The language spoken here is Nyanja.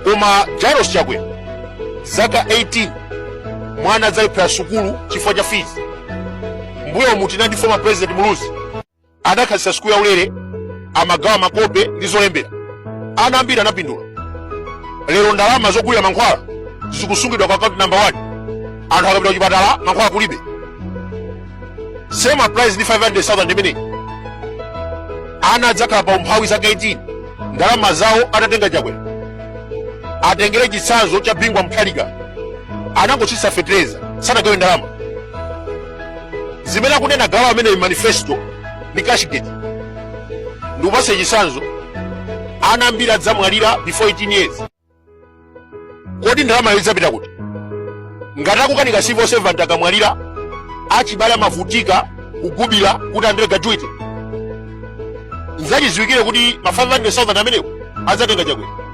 Koma Jairos Chakwera, zaka 18 mwana adzalephera sukulu chifukwa cha fees. Mbuyomu tinali ndi former President Muluzi, adakhazikitsa sukulu yaulere, amagawa makope ndi zolembera, ana ambiri anapindula. Lero ndalama zogulira mankhwala zikusungidwa kwa account number 1. Anthu akapita kuchipatala, mankhwala kulibe. Same applies ndi 500,000 imeneyi. Ana adzakhala pa umphawi zaka 18 ndalama zawo atatenga Chakwera. Atengere chitsanzo cha Bingu wa Mutharika, anangotsitsa fetereza, sanagawe ndalama. Zimene akunena galu amene manifesto ndi cashgate. Ndikupatse chitsanzo, ana ambiri adzamwalira before 18 years. Kodi ndalamayo idzapita kuti ngati akukanika civil servant akamwalira, achibale amavutika kugubira kuti alandire gratuity? Nzachidziwikire kuti ma 500,000 amenewo adzatenga Chakwera.